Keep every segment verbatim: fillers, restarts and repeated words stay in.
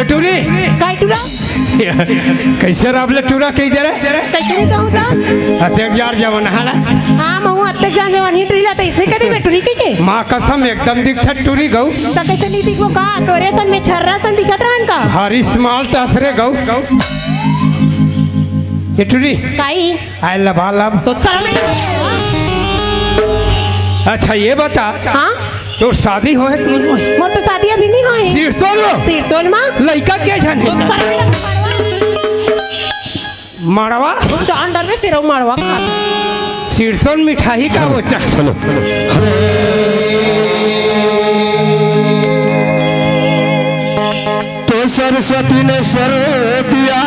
टूरी। काय टूरा? कइसे राब ले टूरा कहि दे रे? कइसे नहीं कहूँ त? अतेक यार जवन हाला। हाँ, महूँ अतेक जान जवन ही टूरी ला त इसने कह दे बे टूरी कहि के। माँ कसम एकदम दिखत टूरी गऊ। त कइसे नहीं दिखबो का? तोरे सन में छर्रा सन दिखत रहन का? हरीश माल टसरे गऊ। ये टूरी। काई? I love, I love। तो शर्म नहीं। अच्छा ये बता। हाँ? तोर शादी होय कि नहीं होय? मोर तो शादी अभी नहीं होय। सिरतोल लो। सिरतोल मा? लइका के जाने? तो शर्म नहीं। मड़वा? चांदर में फिरो मड़वा खा। सिरतोल मिठाई का वो चा-, चलो। तो सरस्वती ने सर दिया,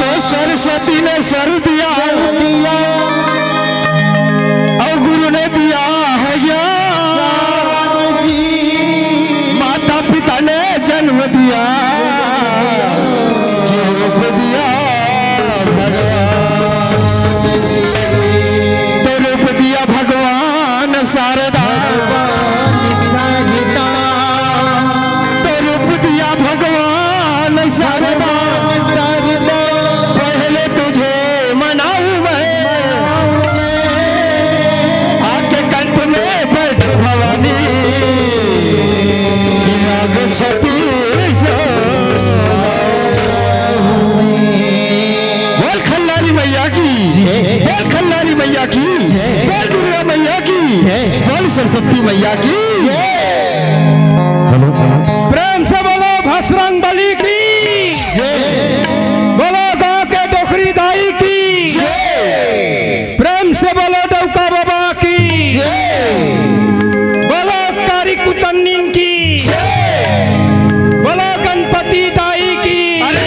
तो सरस्वती ने सर दिया, और गुरु ने दिया है ज्ञान। माता पिता ने जन्म दिया, कि रूप दिया भगवान, तो रूप दिया भगवान शारदा। तो रूप दिया भगवान शारदा। पहले तुझे मनाऊं मैं, आके कंठ में बैठ भवानी, आगच्छति। बोल खल्लारी मैया की, बोल खल्लारी मैया की, बोल दुर्गा मैया की, बोल सरस्वती मैया की। हेलो। प्रेम से बोलो भसरंग बली की। बोलो गांव के डोकरी दाई की। प्रेम से बोलो डौका बाबा की। बोलो कारी कुतन्निन की। बोलो गणपति दाई की। अरे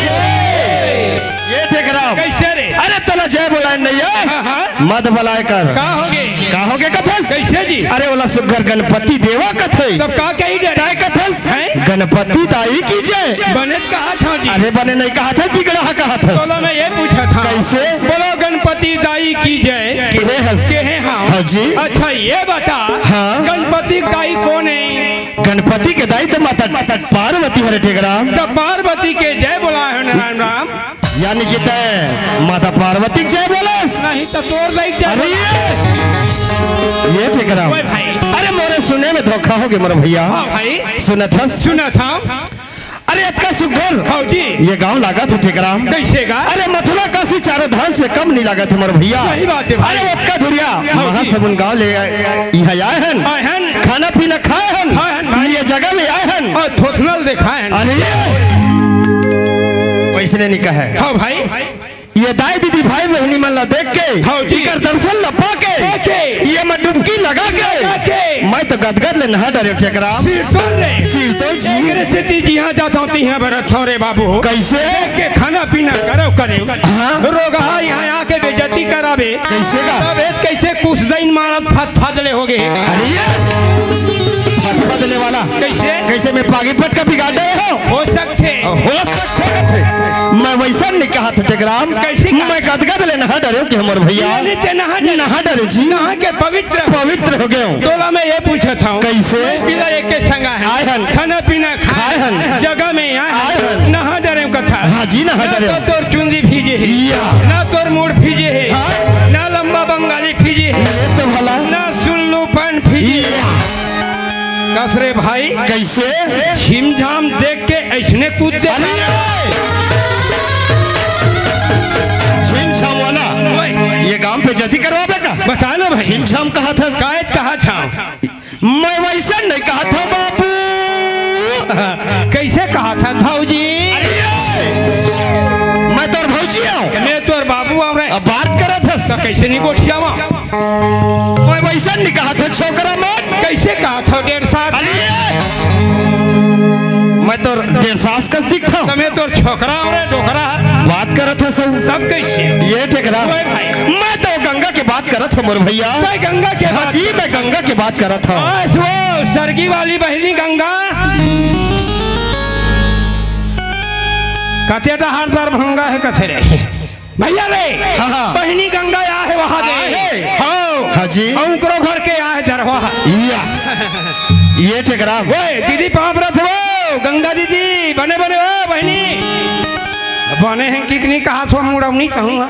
ये ठेकराम। कइसे रे? अरे तोला जय बोलाय नहीं है? हाँ, हाँ। मत बलाय कर। का होगे? का होगे कथस? कइसे जी? अरे ओला सुग्घर गणपति देवा कथे। तब का कही डरे? तय कथस? हैं? गणपति दाई की जय। बने कहा था जी। अरे बने नहीं कहा था, बिगड़ा कहा था। तोला मैं ये पूछा था। कइसे? बोलो गणपति दाई की जय। केहे हस? केहे हाँ। हाँ जी। अच्छा ये बता। हाँ। गणपति दाई कोन है? गणपति के दाई तो माता पार्वती हरे ठेकराम। तो पार्वती के जय बोला है नारायण राम। यानी कि तय माता पार्वती के जय बोलस। नहीं तो तोर दाई के जय अरे बोला। ये, ये ठेकराम। ओए भाई। अरे मोरे सुने में धोखा होगे मोर भैया। हाँ भाई। सुनत हस? सुनत हँव। अरे अतका सुग्घर। हाँ जी। ये गांव लागत हे ठेकराम। कइसे गा? अरे मथुरा काशी चारों धाम से कम नहीं लागत हे मोर भैया। सही बात है भाई। अरे अतका दुरिहा हाँ जी। महासमुंद गांव ले आए, इहाँ आए हन। आए हन। खाना पीना खाए हन। खाए हन भाई। ये जगह में आए हन। अउ थोथना ल देखाए हन। अरे ये वइसने नहीं कहे। हाँ भाई। ये दाई दीदी भाई बहिनी मन ला देख के, हाँ जी। इकर दर्शन ला पा के, पा के। ये मैं डुबकी लगा के, लगा के। मैं तो गदगद ले नहा डरेंव ठेकराम। सिरतोल ले। सिरतोल जी। एकरे सेती जिहाँ जात हँव तिहाँ बरत हँव रे बाबू। कइसे? देख के खाना पीना करव करे। हाँ। रोगहा इहाँ आके बेइज्जती कराबे। कइसे का? तब ए कइसे कुछ दिन मारत फत फत ले होगे। अरे ये फत फत ले वाला। कइसे? कइसे मैं पागी पटका बिगाड़ डरे हँव? हो सकथे। हो सकथे कथे। मैं वइसन नहीं कहत हँव ठेकराम। कइसे का? मैं गदगद ले नहा डरेंव कि हमर भैया। नहीं, ते नहा डरे। नहा डरेंव जी। नहा के पवित्र। पवित्र होगेंव। तोला मैं ये पूछत हँव। कइसे? मैं पीला एके संग आए हन। आए हन। खाना पीना खाए हन। जगह में आए हन। आए हन। नहा डरेंव कथा। हाँ जी, नहा ना डरेंव। तो तोर चुंदी भीजे हे। या। ना तोर मूड़ भीजे हे। हाँ। ना लंबा बंगाली भीजे हे। ये तो भला। ना सुल्लू पैंट भीजे हे। या। कस रे भाई। कइसे? झिमझाम देख के अइसने कूद दे। अरे! झिमझाम वाला। ओए। ये गांव पे जदी करवाबे का? बता ना भाई। झिमझाम कहत हस। कायच कहत हँव। मैं वइसन नहीं कहत हँव बाबू। कइसे कहत हस भौजी? अरे! मैं तोर भौजी हँव। मैं तोर बाबू हँव रे। अब बात करत हस। त कइसे नहीं गोठियावँव? मैं वइसन नहीं कहत हँव छोकरा मन। कइसे कहत हस डेढ़ सास? अरे! मैं तोर डेढ़ सास कस दिखत हँव। त मैं तोर छोकरा हँव रे डोकरा। बात करत हस। तब कइसे? ये ठेकरा। ओए भाई। मैं तो गंगा के बात करत हँव मोर भैया। तैं गंगा के हाँ बात जी, मैं गंगा के बात करत हँव। बस वो सरगी वाली बहिनी गंगा। कते डहार दरभंगा हे कथे रे। भैया रे, हाँ, हाँ। बहिनी गंगा आए हे वहाँ दे। आए हे। हाँ। हाँ जी। अउ उनकरो घर के आए हे दरवाहा। या। ये टेकराम। ओए, दीदी पाँव परत हँव, गंगा दीदी, बने बने हो बहिनी। बने हँव कि नहीं कहा सो मुड़ौनी कहूँगा।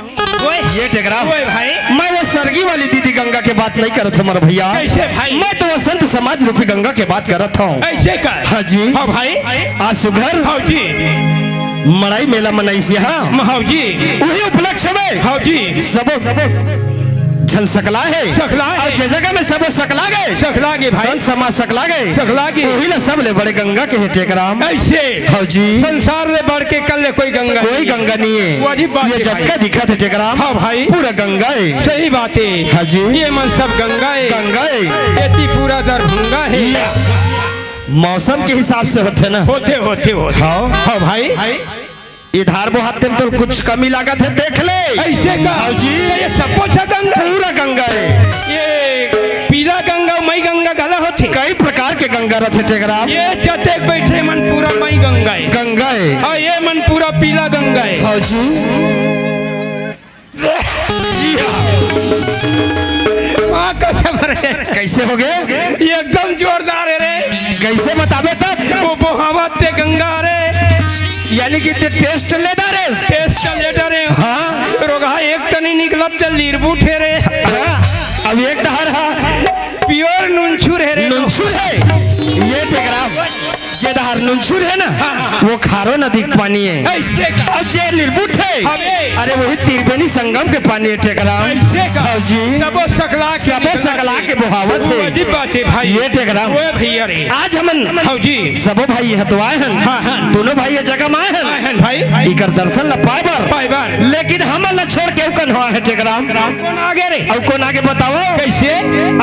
ओए, ये टेकराम। ओए भाई। मैं वो सरगी वाली दीदी गंगा के बात नहीं करत हँव मोर भइया। कइसे भाई? मैं तो वो संत समाज रूपी गंगा के बात करत हँव। अइसे का? हाँ जी। हाँ भाई। आज सुघर। हाँ जी। मड़ई मेला मनइस हे, हाँ। म-, हाँ जी। उही उपलक्ष्य में। हाँ जी। सबो झन सकला हे। सकला हे। अउ जे जगह में सबो सकला गे। सकला गे भाई। संत समाज सकला गे। सकला गे। उही ला सबले बड़े गंगा कहे टेकराम। अइसे। हाँ जी। संसार ले बढ़ के कल ले कोई गंगा कोई नहीं। गंगा नहीं हे। वो अजीब बात ये हे भाई। जतका दिखत हे टेकराम। हाँ भाई। पूरा गंगा हे। सही बात हे। हाँ जी। ये मन सब गंगा हे। गंगा हे। एती पूरा दरभंगा हे। या। मौसम के हिसाब से होथे ना। होथे, होथे, होथे। हाँ। हाँ भाई। ए धार बोहात तेन तो कुछ कमी लागत हे, देख ले। अइसे का? हाँ जी। ये सब कुछ गंगा हे। पूरा गंगा हे। ये पीला गंगा, मई गंगा घला होथे। कई प्रकार के गंगा रथे टेकराम। ये जतेक बइठे मन पूरा मई गंगा हे। गंगा हे। अउ ये मन पूरा पीला गंगा हे। हाँ जी। माँ कसम रे। कइसे होगे? एकदम जोरदार हे रे। कइसे बताबे तब? वो बोहावत ते गंगा रे। यानी कि ते test ले डारेस? Test ले डारेंव। हाँ। रोगहा एक तनी निकलत ते लिरबुट हे रे। हाँ। अब एक डहर हा। Pure नुनछुर हे रे। नुनछुर हे। ये टेकराम। जे डहर नुनछुर हे ना, हाँ, हाँ, हाँ। वो खारो नदी के पानी हे। अइसे का? अउ जे लिरबुट हे, अबे। अरे वही त्रिवेणी संगम के पानी हे टेकराम। अइसे का? हाँ जी। सबो सकला के सबो निकला सकला के। के बोहावत हे। अजीब बात हे भाई। ये टेकराम। ओए भइया रे। आज हमन हाँ जी। सबो भाई इहाँ तो आए हन। हाँ, हाँ। दूनों भाई ये जगह में आए हन। आए हन भाई। इकर दर्शन ला पाए बर। पाए बर। लेकिन हमन ला छोड़ के अउ कोन आए हे टेकराम? कोन आगे रे? अउ कोन आगे बतावव? कइसे?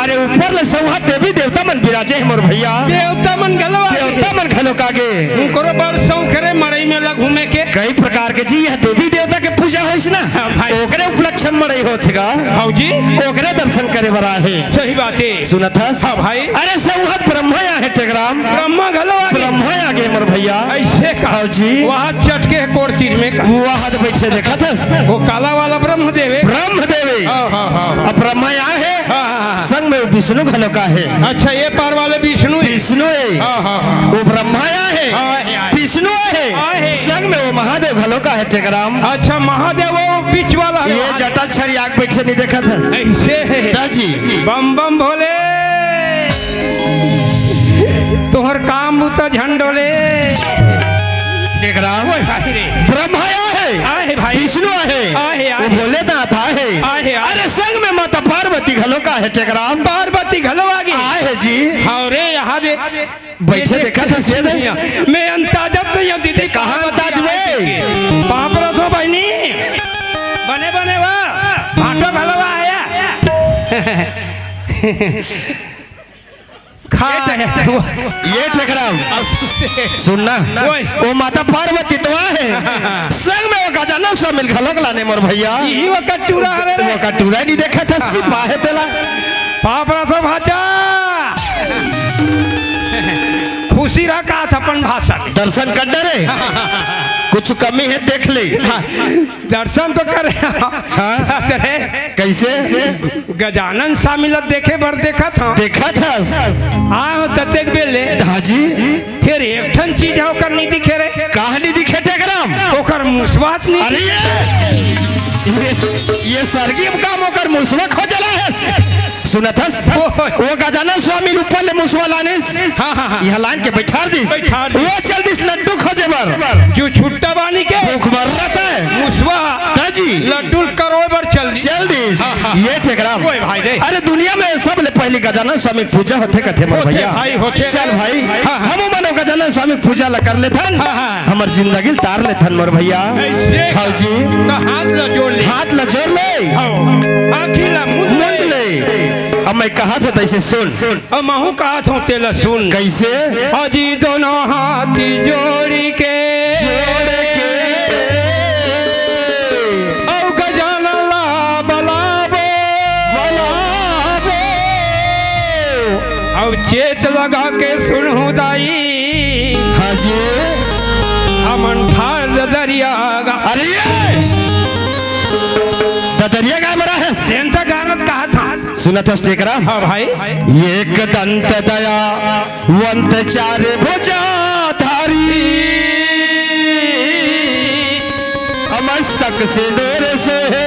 अरे ऊपर ले सउहा देवी देवता मन बिराजे हे मोर भइया। देवता मन घलो आगे। देवता मन घलो आगे। उनकरो बड़ सौंख रे मड़ई मेला घूमे के। कई प्रकार के जी, ये देवी देवता के पूजा होइस ना। हाँ भाई। ओकरे उपलक्ष्य में मड़ई होथे गा। हाँ जी। ओकरे दर्शन करे बर आए हे। सही बात हे। सुनत हस? हाँ भाई। अरे सउहत ब्रह्मा आए हे टेकराम। ब्रह्मा घलो आगे। ब्रह्मा आगे मोर भइया। अइसे का? हाँ जी। वहाँ चटके कोर तीर में का। वहाँ तो बइठे देखत हस। वो काला वाला ब्रह्मदेव हे। ब्रह्मदेव हे। हाँ, हाँ, हाँ, हाँ। अब ब्रह्मा आए हे। हाँ, हाँ, हाँ। संग में वो विष्णु घलो आए हे। अच्छा, ये पार वाले विष्णु हे। विष्णु हे। हाँ, हाँ, हाँ। वो ब्रह्मा आए हे। हाँ, आए हे। विष्णु आए हे। आए हे। संग में वो महादेव घलो आए हे टेकराम। अच्छा, महादेव वो बीच वाला हे। ये जटा छड़िया के बइठे नहीं देखत हस। अइसे हे। ता जी। बम बम भोले। तोहर काम बुता झन डोले। टेकराम। ओए भाई रे। ब्रह्मा आए हे। आए हे भाई। विष्णु आए हे। आए हे, आए वो हे। भोलेनाथ आए हे। आए हे, आए हे। अरे संग में माता पार्वती घलो आए हे टेकराम। पार्वती घलो आगे। आए हे जी। हाँ रे, यहाँ दे। बइठे ये देखत हस ये दे। मैं अंदाजत नहीं हँव दीदी। कहाँ अंदाज में? पाँव परत हँव बहिनी। बने बने वा। भाटो घलो आया। खा ये टे-, ये टेकराम। अब सुन। सुन ना। ओए। वो माता पार्वती तो आए हे। संग में वो गजानन स्वामी घलो ला आने मोर भइया। यही वो कटूरा हरे रे। वो कटूरा नहीं देखत हस, छिपा हे तेला। पाँव परत हँव भाँचा। खुशी रह का अपन भाषा में। दर्शन कर डरे। कुछ कमी हे देख ले। हाँ, दर्शन तो करे। हाँ। अरे। कइसे? गजानन स्वामी ला देखे बर देखत हँव। देखत हस? हाँ, ततेक बेले। हाँ जी। फेर एक ठन चीज हे ओकर नहीं दिखे रे। काहे नहीं दिखे टेकराम? ओकर मुसवा नहीं अरे दिखे। ये, ये, ये सरगी काम ओकर मुसवा खोजत हे। सुनत हस? ओए। वो गजानन स्वामी ऊपर ले मुसवा लानिस। हाँ, हाँ, हाँ। इहाँ लान के बइठार दिस। बइठार दिस। वो चल दिस लड्डू खोजे बर। जो छुट्टा बानी के। भूख मर रहा है। मुसवा। ता जी। लड्डू करोए बर चल दिस। चल दिस। हाँ, हाँ। ये टेकराम। ओए भाई रे। अरे दुनिया में सबले पहली गजानन स्वामी पूजा होथे कथे मोर होथे भइया। भाई, होथे। चल भाई। हाँ, हाँ। हम मनो गजानन स्वामी पूजा ला कर लेथन। हाँ, हाँ। हमर जिंदगी ल तार लेथन मोर भइया। अइसे हाँ जी। त हाथ ला जोड़ ले। हाथ ला जोड़ ले। हाँ। आँखी ला मूंद ले। मूंद ले। अब मैं कहत हँव तइसे सुन। अब महूँ कहत हँव तेला सुन। कइसे? अजी दोनों हाथ जोड़ के। जोड़ के। अउ गजानन ला बलाबो। बलाबो। अउ चेत लगा के सुनहु दाई। हाँ जी। हमन ठार ददरिया गा। अरे ये! ददरिया गाय मरा है। सेंता गानत कहा था। सुनत हस टेकरा? हाँ भाई। एक दंत दयावंत चार भुजाधारी, मस्तक सिंदूर से है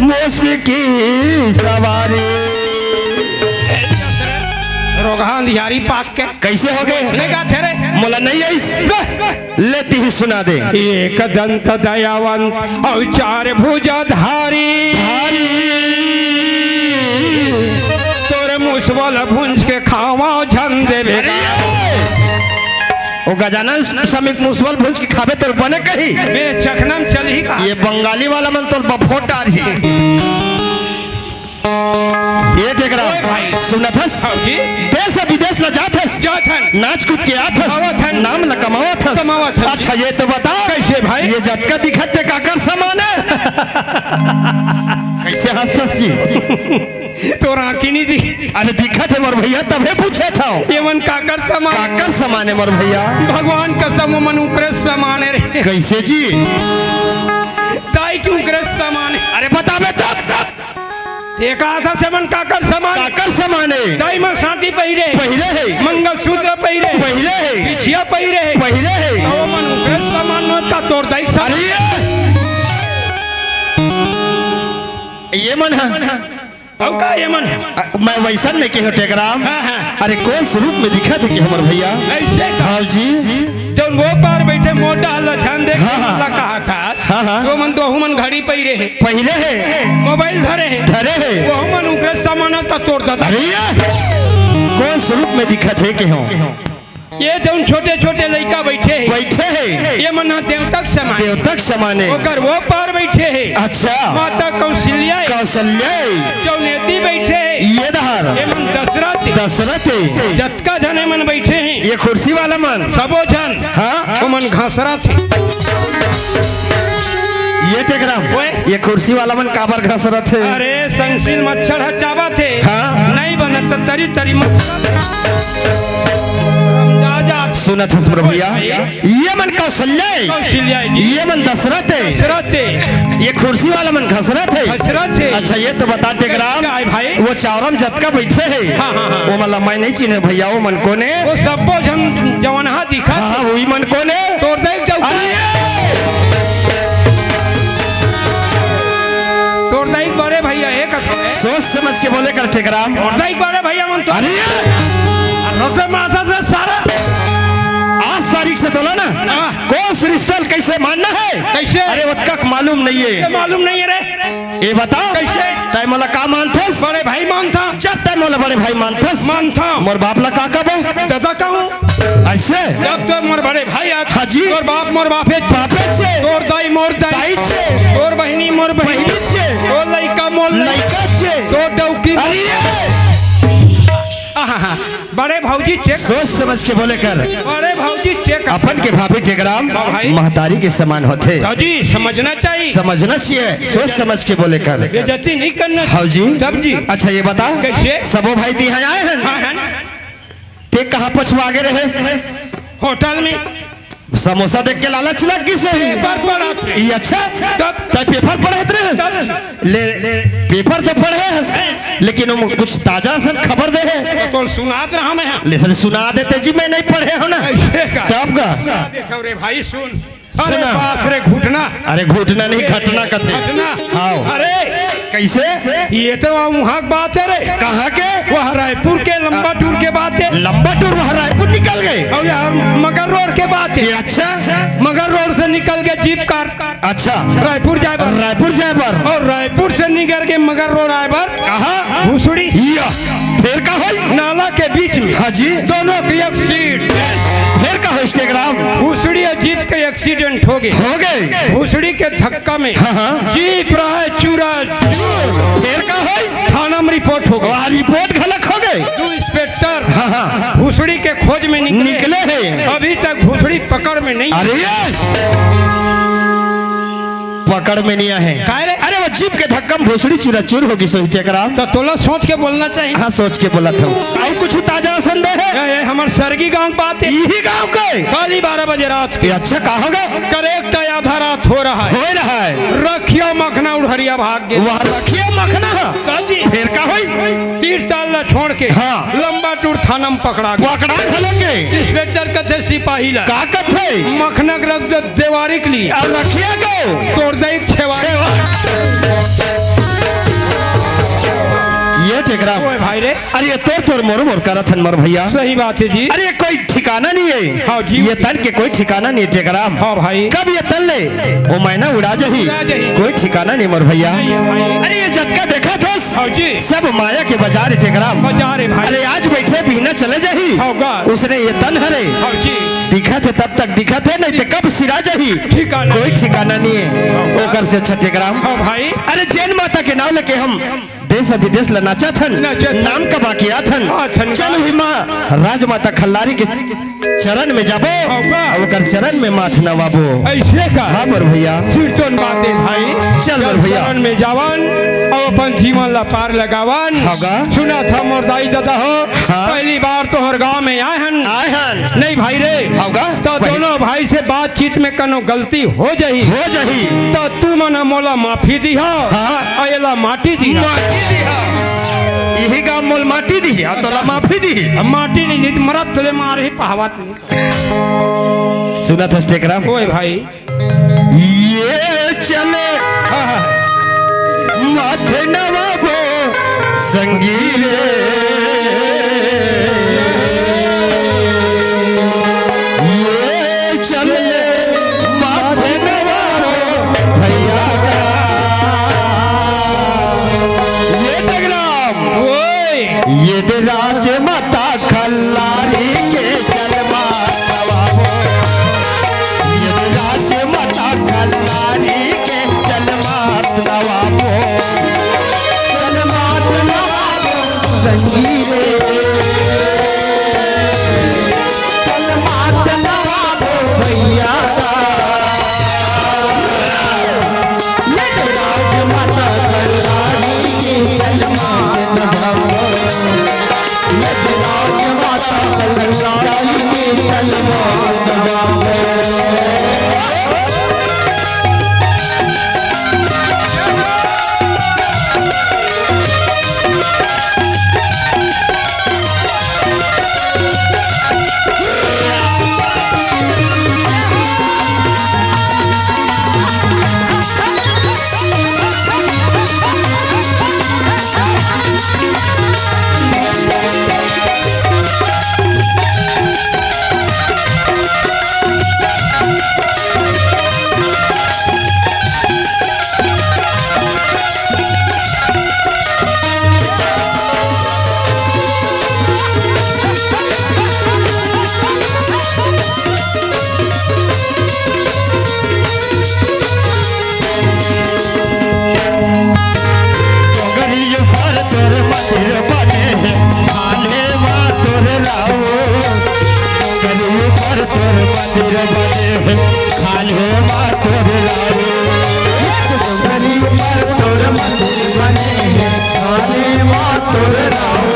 मूस की सवारी। रोगहा अंधियारी पाक के। कैसे हो गए? नहीं गा थे रे। मोला नहीं आइस। ले तिही सुना दे। एक दंत दयावंत अउ चार भुजाधारी। धारी। तोर मुसवा ल भूंज के खावा झन देबे। अरे ये! ओ गजानन स्वामी के मुसवा ल भूंज के खाबे तोर बने कही। मैं चखना म चलही का? ये बंगाली वाला मन तोर बफोट डारही। ये टेकरा, ओए भाई। सुनत हस? हाँ जी। देश विदेश ला जात हस। जात हन। नाच कूद के आत हस। आवत हन। नाम ला कमावत हस। कमावत हन। अच्छा, ये तो बता। कैसे भाई? ये जतका दिखत हे काकर समान हे? कैसे हंसत हस जी? तोर आँखी नहीं दी। अरे दिखत हे मोर भैया, तभे पूछत हंव। ये मन काकर समान? काकर समान हे मोर भैया? भगवान कसम, वो मन उकरे समान हे रे। कैसे जी? दाई के उकरे समान हे। अरे बताबे तब। ये कहा था सेमन काकर समान? काकर समान हे? दाई मन साटी पहिरे। पहिरे हे। मंगलसूत्र पहिरे। पहिरे हे। बिछिया पहिरे। पहिरे हे। ओ मन उकरे समान न त तोर दाई के समान। अरे ये, ये मन ह। अउ का ये मन ह? अ, मैं वैसन नहीं कहे टेकराम। हाँ, हाँ। अरे कोन स्वरूप में दिखत हे कि हमर भैया? ऐसे का? हाँ जी। जौन वो पार बैठे मोटा ल झन देख हाँ, हाँ। ला कहा था। हाँ, हाँ। वो मन दोहू मन घड़ी पहिरे हे। पहिरे हे। मोबाइल धरे हे। धरे हे। वो मन उकरे समान त तोर दादा। अरे ये कोन स्वरूप में दिखत हे कि हंव? ये जौन छोटे-छोटे लइका बैठे हे। बैठे हे। ये मन ह देवता के समान। देवता के समान हे। ओकर वो पार बैठे हे। अच्छा। माता कौशल्या। कौशल्या। जौन एती बैठे हे। ये डहर। ये मन दशरथ। दशरथ हे। जतका झन ये मन बैठे हे। ये कुर्सी वाला मन। सबो झन। हाँ। वो मन घसरत हे। ये टेकराम, ओए। ये कुर्सी वाला मन काबर घसरत हे? अरे, संगशील मच्छर ह चाबत हे। हाँ। नहीं बनत त तरी तरी मच्छर। जा, जा। सुनत हस मोर भैया? भैया। ये मन कौशल्या हे। कौशल्या जी। ये मन दशरथ हे। दशरथ हे। ये कुर्सी वाला मन घसरत हे। घसरत हे। अच्छा, ये तो बता टेकराम, का हे भाई? वो चावरम जतका बैठे हे। हाँ, हाँ, हाँ। वो मन ला मैं नहीं चिन्हे भैया, वो मन कोन हे? वो सब्बो झन जवन हा दिखत हाँ, हे। हाँ, वही मन कोन हे? तोर दाई के चौका। अरे! तोर दाई के बड़े भैया हे कसम हे। सोच समझ के बोले कर टेकराम। तोर दाई के बड़े भैया मन तो। अरे! रोते माता से सारा। आज तारीख से तोला ना, हाँ। कोन रिश्ता ल कैसे मानना हे? कैसे? अरे, ओतका के मालूम नहीं हे। कैसे मालूम नहीं हे रे? ये बता, कैसे? तैं मोला का मानथस? बड़े भाई मानथंव। जब तैं मोला बड़े भाई मानथस, मानथंव। मोर बाप ला का कबे? दादा कहूँ। ऐसे? जब तो मोर बड़े भाई आत, हाँ जी। तोर बाप मोर बापे। बापे चे। तोर दाई मोर दाई। दाई चे। तोर बहिनी मोर बहिनी। बहिनी चे। तोर लइका मोर लइका। लइका चे। तोर डौकी मोर अरे! आहा, बड़े भौजी चेक। सोच समझ के बोले कर। बड़े भौजी चेक। अपन के भाभी टेकराम हाँ भाई। महतारी के समान होथे। हाँ जी, समझना चाहिए। समझना चाहिए, सोच समझ के बोले कर। बेइज्जती नहीं करना हाँ जी। तब जी। अच्छा ये बता। कैसे? सबो भाई तिहां आए हे। हाँ, हाँ। तैं कहाँ पछुआ गे रहे? होटल में। समोसा देख के लालच लग गिस हे। पेपर पढ़त हे। ये अच्छा? तब? तैं पेपर पढ़त रहे? तब? ले, पेपर तो पढ़े हस, लेकिन ओमा कुछ ताजा असन खबर दे हे। तो तोल सुनात रहा मैं। ले, सुना देते जी, मैं नहीं पढ़े हंव ना। ऐसे का? तब का? देखो रे भाई, सुन। अरे सुना। बाप रे, घुटना। अरे घुटना नहीं, घटना कथे। घटना। हाँ। अरे। कैसे? ये तो वहाँ की बात हे रे। कहाँ के? वह रायपुर के लंबा टूर के बात हे। लंबा टूर वहाँ रायपुर निकल गे। अउ यहाँ मगर रोड के बात हे। ये अच्छा। मगर रोड से निकल के जीप कार अच्छा। रायपुर जाए बर। रायपुर जाए बर। अउ रायपुर से निकर के मगर रोड आए बर। कहाँ? भुसड़ी। या, फेर का होइस? नाला के बीच में। हाँ जी। दोनों के एक्सीडेंट। फेर का होइस टेकराम? भुसड़ी अउ जीप के एक्सीडेंट हो गे। हो गे। भुसड़ी के धक्का में हाँ, हाँ। जीप रहे चूरा चूर। फेर का होइस? थाना में रिपोर्ट हो गे। वाह, रिपोर्ट घलक हो गे। दू इंस्पेक्टर हाँ, हाँ। भुसड़ी के खोज में निकले। निकले हे। अभी तक भुसड़ी पकड़ में नहीं। अरे ये पकड़ में नहीं आए हे। काहे रे? अरे वो जीप के धक्का में भुसड़ी चूरा चूर हो गिस होही टेकराम। तो तोला सोच के बोलना चाहिए। हाँ, सोच के बोलत हंव। अउ कुछ ताजा असन दे हे? ये, ये हमर सरगी गांव के बात हे। इही गांव के? काली बारह बजे रात के। ये अच्छा, का हो गे? करेक्ट आधा रात हो रहा हे। हो रहा हे। रखिया मखना उड़हरिया भाग गे। वहाँ रखिया मखना ह। का जी? फेर का होइस? तीर ताल ला छोड़ के हाँ। लंबा टूर थाना म पकड़ा गे। पकड़ा घलो के। इंस्पेक्टर कथे सिपाही ला। का कथे? मखना के रख दे देवारी के लिए। अउ रखिया के? तोर दई छेवा। छेवा। ये टेकराम। ओए भाई रे। अरे ये तोर तोर मोर मोर करत हन मोर भैया। सही बात हे जी। अरे कोई ठिकाना नहीं हे। हाँ जी। ये तन के कोई ठिकाना नहीं हे टेकराम। हाँ भाई। कब ये तन ले ओ मैना उड़ा जाही। उड़ा जाही। कोई ठिकाना नहीं मोर भैया। नहीं हे भाई। अरे ये जतका देखत हस हाँ जी। सब माया के बाजार हे टेकराम। बाजार हे भाई। अरे आज बइठे बिहना चले जाही। हाँ गा। उसने ये तन हरे। हाँ जी। दिखत हे तब तक दिखत हे, नहीं त कब सिरा जाही। ठिकाना कोई नहीं। ठिकाना नहीं हे। हाँ गा। ओकर से अच्छा टेकराम। हाँ भाई। अरे जेन माता के नाव लेके हम देश अउ विदेश ल नाचत हन, नाचत हन। नाम कमा के आत हन। आत हन। चल उही माँ राजमाता खल्लारी के चरण में जाबो, हाँ, वाह। अउ ओकर चरण में माथ नवाबो। अइसे का? हाँ मोर भैया। सिरतोन बात हे भाई। चल मोर भैया। चरण में जावन अउ अपन जीवन ला पार लगावन। हाँ गा। सुनत हँव मोर दाई ददा हो, हाँ। पहली बार तोहर गाँव में आए हन। आए हन। नहीं भाई रे। हाँ गा। तो भाई। दोनों भाई से बातचीत में कनो गलती हो जाही। हो जाही। त तुमन ह मोला माफी दिहा। हाँ। अउ एला माटी दिहा। माटी दिहा। इही गाँव मोला माटी दिहा, तोला माफी दिहा। अब माटी नहीं दी त मरत तोले मारही पहावत नहीं। सुनत हस टेकराम? ओए भाई। ये चले हाँ, हाँ। माथे नवाबो संगी रे। ये चले माथे नवाबो भैया का। ये टेकराम। ओए। ये दे राजमाता खल्लारी के चल माथ नवाबो। ये दे राजमाता खल्लारी के चल माथ नवाबो। चल माथ नवाबो संगी रे। चल माथ नवाबो भैया का। ये दे राजमाता खल्लारी के चल माथ नवाबो। ये दे राजमाता खल्लारी के चल माथ नवाबो। डोंगरी पर तोर मंदिर बने हे, भाले मा तोर राऊ। डोंगरी पर तोर मंदिर बने हे, भाले मा तोर राऊ। डोंगरी पर तोर मंदिर बने हे, भाले मा तोर राऊ। डोंगरी पर तोर मंदिर बने हे, भाले मा तोर राऊ।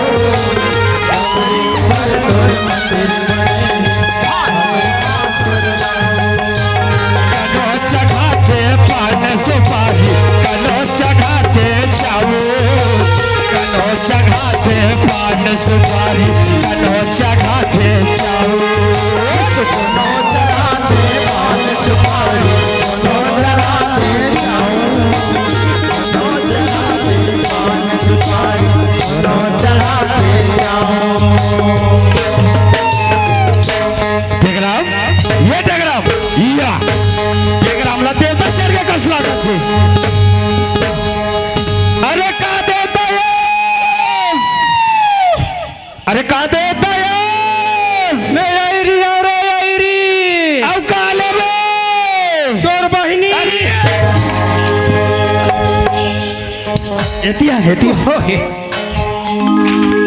कनो चघाथे पान सुपारी, कनो चघाथे चाउर, कनो चघाथे पान सुपारी, कनो चघाथे चाउर। कनो चघाथे पान सुपारी, कनो चघाथे चाउर, कनो चघाथे पान सुपारी, कनो चघाथे चाउर। टेकराम, ये टेकराम, या। टेकराम ला देवता चढ़ के कस लागत हे। अरे का देवता ये? अरे का देवता ये? मैं आई रही, अरे आई रही। अउ का लेबे? तोर बहिनी। अरे। एतिया, एतिया। ओए।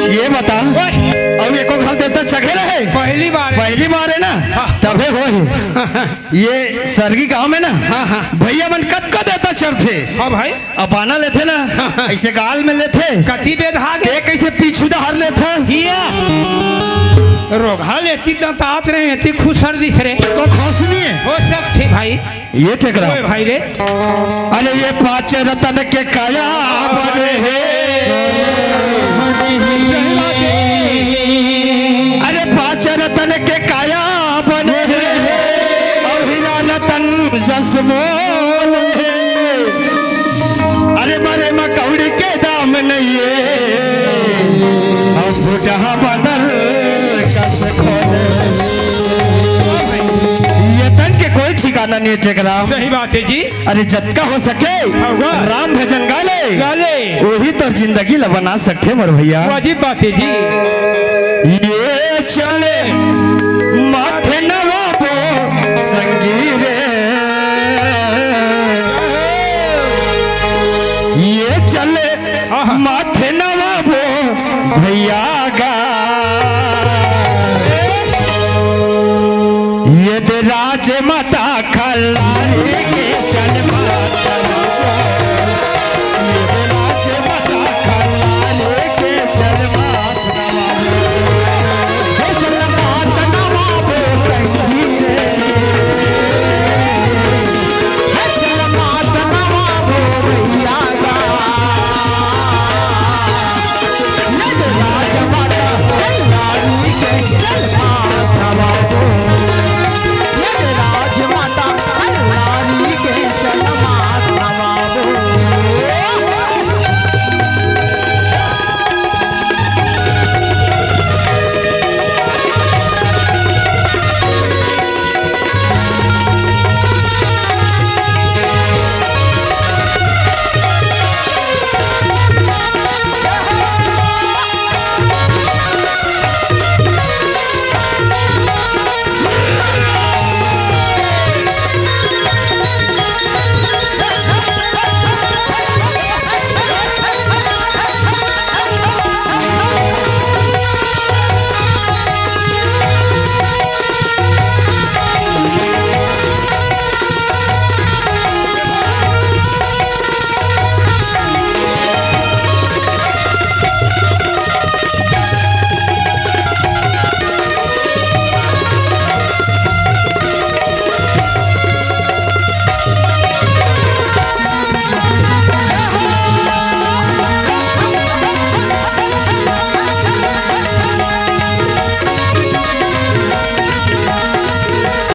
ये बता, ओए। अउ एको घाव देवता चघे रहे? पहली बार हे। पहली बार हे ना? हाँ। तभे होही। ये सरगी गांव में ना, हाँ, हाँ। भैया मन कतका देवता चढ़थे। हाँ भाई। अउ बाना लेथे ना, हाँ, हाँ। अइसे गाल में लेथे। कति बेधा गे? ते कइसे पीछू डहर लेथस? किया? रोगहा लेती दंतात रहे, एती खुसर दिस रे। को खुस नहीं हे। हो सकथे भाई। ये टेकरा। ओए भाई रे। अरे ये पांच रतन के काया बने हे। अरे पांच रतन के काया बने हे। अउ हीरा रतन जस मोल हे। अरे मारे म कौड़ी के दाम नइ हे। अउ भुटहा बदल कस खोल। ये तन के कोई ठिकाना नइ हे टेकरा। सही बात हे जी। अरे जतका हो सके, होगा। राम भजन गा ले। गा ले। वही तोर जिंदगी ला बना सकथे मोर भैया। वाजिब बात हे जी। ये चले माथे नवाबो संगी रे। ये चले आहा। माथे नवाबो भैया गा।